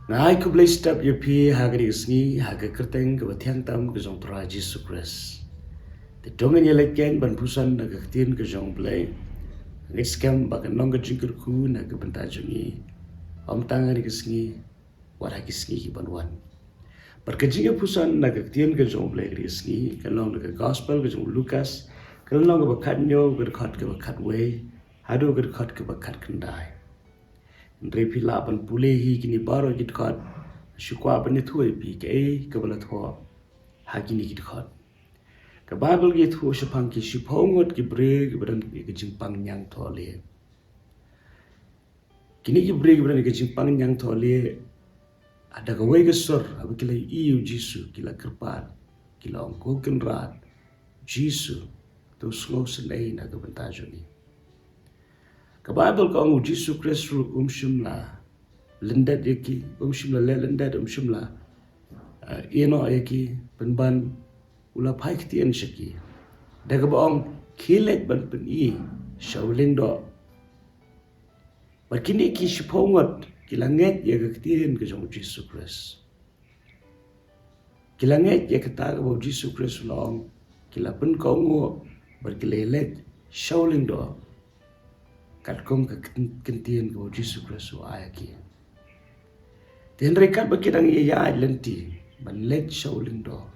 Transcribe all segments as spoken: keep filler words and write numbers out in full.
Nga ai khublei step ïa phi ha kane ka sngi, ha ka kyrteng kaba thiang tam ka jong u Trai Jisu Khrist. Te to ngin ïa leit keiñ ban puson na ka ktien ka jong u Blei. Ngeit skhem ba kan long ka jingkyrkhu na ka bynta jong ngi, ym tang ha kane ka sngi, wat ha ki sngi ki ban wan. Bad ka jingïapuson na ka ktien ka jong u Blei kane ka sngi ka long na ka gospel ka jong u Lukas, ka lynnong kaba khathynñiew, ka dkhot kaba khatwei haduh ka dkhot kaba khatkhyndai. Hynrei phi lah ban pule hi kine baroh ki dkhot, shu kwah ban ïathuh ïa phi kaei kaba la thoh ha kine ki dkhot. Ka Baibl ka ïathuh shaphang ki shiphew ngut ki briew kiba don ïa ka jingpang ñiangthohlieh. Kine ki briew kiba don ïa ka jingpang ñiangthohlieh, ha da kawei ka sur, haba ki la ïohi ïa u Jisu, ki la kyrpad, ki la ong, Ko Kynrad Jisu, to sngewsynei na ka bynta jong ngi. Ka Baibl ka ong u Jisu Khrist ruh um shym la lyndet ïa ki, um shym la leh lyndet, um shym la, eh, ïehnoh ïa ki, pynban u la phai ktien sha ki da kaba ong, khie leit ban pyni sha u lyngdoh. Bad kine ki shiphew ngut ki la ngeit ïa ka ktien ka jong u Jisu Khrist. Ki la ngeit ïa kata kaba u Jisu Khrist u la ong, ki la pynkohnguh bad ki la leit sha u lyngdoh katkum ka ktien, ktien kaba u Jisu Khrist u ai ïa ki. Te hynrei katba ki dang ïaid lynti ban leit sha u lyngdoh,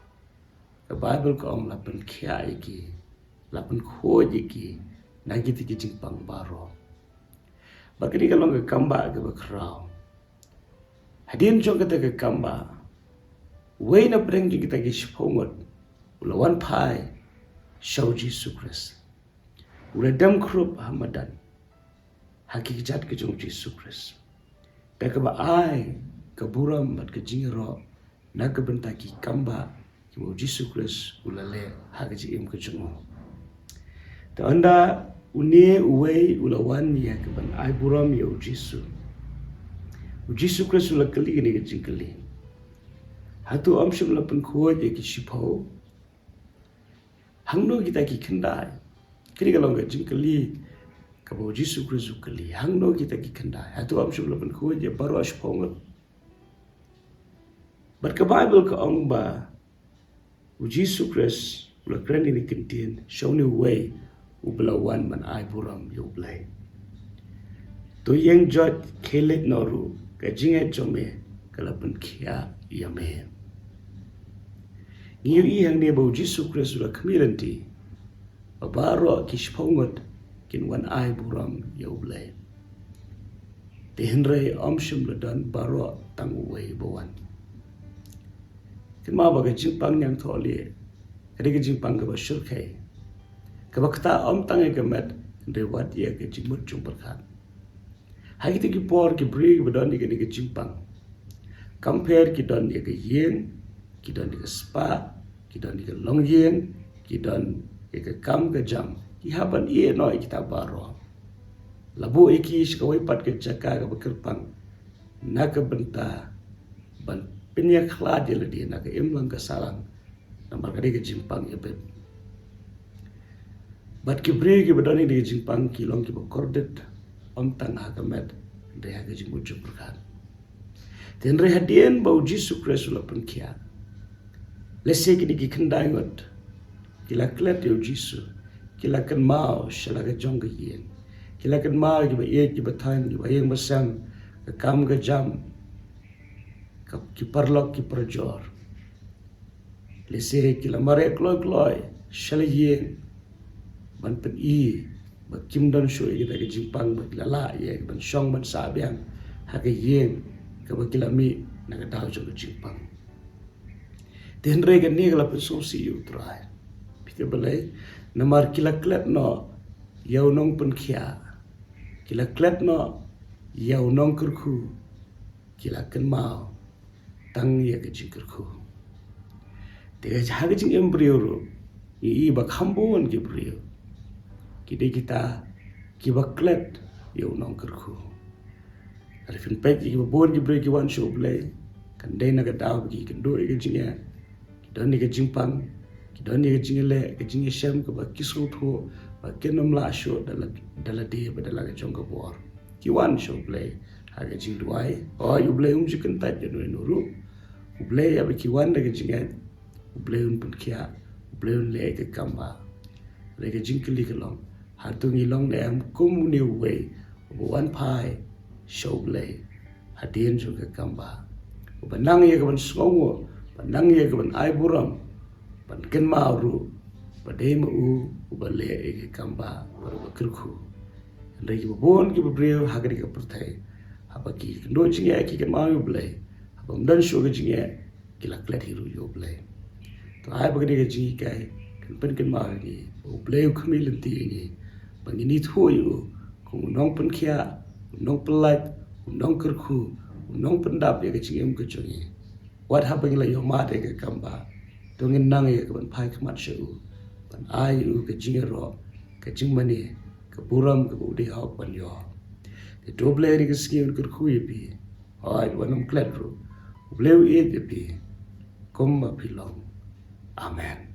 ka Baibl ka ong la pynkhiah ïa ki, la pynkhuid ïa ki na kita ki jingpang baroh. Bad kane ka long ka kambah kaba khraw. Hadien jong kata ka kambah, uwei na pdeng jong kita ki shiphew ngut u la wan phai sha u Jisu Khrist. U la dem khrup ha madan ha ki kjat ka jong u Jisu Khrist, da kaba ai ka burom bad ka jingïaroh na ka bynta ki kambah kiba u Jisu Khrist u la leh ha ka jingim ka jong u. Te ynda une uwei u la wan ïa kaban ai burom ïa u Jisu, u Jisu Khrist u la kylli kane ka jingkylli, hato ym shym la pynkhuid ïa ki shiphew? Hangno kita ki khyndai? Kane ka long ka jingkylli kaba u Jisu Khrist u kylli, hangno kita ki khyndai? Hato ym shym la pynkhuid ïa baroh shiphew ngut? Bad ka Baibl ka ong ba u Jisu Khrist u la kren ïa kane ka ktien sha une uwei uba la wan ban ai burom ïa u Blei. To ïeng joit, khie leit noh ruh, ka jingngeit jong me ka la pynkhiah ïa me. Ngi ïohi hangne ba u Jisu Khrist u la khmih lynti ba baroh ki shiphew ngut kin wan ai burom ïa u Blei. Te hynrei ym shym la don baroh, tang uwei ba wan. Kynmaw ba ka jingpang ñiangthohlieh ka dei ka jingpang kaba shyrkhei, kaba ktah ym tang ïa ka met hynrei wat ïa ka jingmut jingpyrkhat. Ha kita ki por ki briew kiba don ïa kane ka jingpang, kam pher ki don ïa ka ïing, ki don ïa ka spah, ki don ïa ka longïing, ki don ïa ka kam ka jam, ki hap ban ïeh noh ïa kita baroh. La buh ïa ki sha kawei pat ka jaka kaba kyrpang na ka bynta ban pynïakhlad ïa lade na ka imlang ka sahlang, namar ka dei ka jingpang ïabit. Bad ki briew kiba don ïa kane ka jingpang ki long kiba kordit, ym tang ha ka met hynrei ha ka jingmut jingpyrkhat. Te hynrei hadien ba u Jisu Khrist u la pynkhiah, lehse kine ki khyndai ngut ki la klet ïa u Jisu, ki la kynmaw sha la ka jong ka ïing, ki la kynmaw kiba ïeit kiba thaiñ, kiba ïeng ba sem, ka kam ka jam, ka, ki paralok ki parajor. Lehse ki la mareh kloi kloi sha la ïing ban pyni ba kim don shuh ïa kita ki jingpang, ba ki la lah ïa ban shong ban sah biang ha ka ïing kaba ki la mih na ka daw jong ka jingpang. Te hynrei kane ka la pynsngewsih ïa u Trai. Phi tip balei? Namar ki la klet noh ïa u nongpynkhiah, ki la klet noh ïa u nongkyrkhu, ki la kynmaw tang ïa ka jingkyrkhu. Te ha ka jingim briew ruh ngi i ba kham bun ki briew ki dei kita kiba klet ïa u nongkyrkhu. Lada phin peit ïa kiba bun ki briew ki wan sha u Blei, kan dei na ka daw ba ki kynduh ïa ka jingeh, ki don ïa ka jingpang, ki don ïa ka jingïaleh, ka jingïashem kaba ki sngewthuh ba kin ym lah shuh da la, da lade bad da la ka jong ka bor. Ki wan sha u Blei, Ha ka jingduwai, hooid, U Blei um ju kyntait ïa uno uno ruh. U Blei, ïa ba ki wan da ka jingngeit, U Blei un pynkhiah, U Blei un leh ïa ka kam ba. Leh ka jingkylli ka long, hato ngi long ne em kum une uwei uba wan phai sha U Blei hadien jong ka kam ba, uba nang ïa ka ban sngewnguh, ba nang ïa ka ban ai burom, ban kynmaw ruh ba dei ma u uba leh ïa ka kam ba bad uba kyrkhu. Hynrei kiba bun kiba briew ha kane ka pyrthei, haba ki kynduh jingeh ki kynmaw ïa U Blei, haba ym don shuh ka jingeh ki la klet hi ruh ïa U Blei. To ai ba kane ka jinghikai kan pynkynmaw ïa ngi ba U Blei u khmih lynti ïa ngi, ba ngin ithuh ïa u kum u nongpynkhiah, u nongpynlait, u nongkyrkhu, u nongpyndap ïa ka jingim ka jong ngi. Wat haba ngi la ïoh mad ïa ka kam ba, to ngin nang ïa ka ban phai khmat sha u, ban ai ïa u ka jingïaroh, ka jingmane, ka burom kaba u dei hok ban ïoh. Te to U Blei ha kane ka sngi un kyrkhu ïa phi. Hooid, wat nym klet ruh. U Blei u ïeit ïa phi kumba phi long. Amen.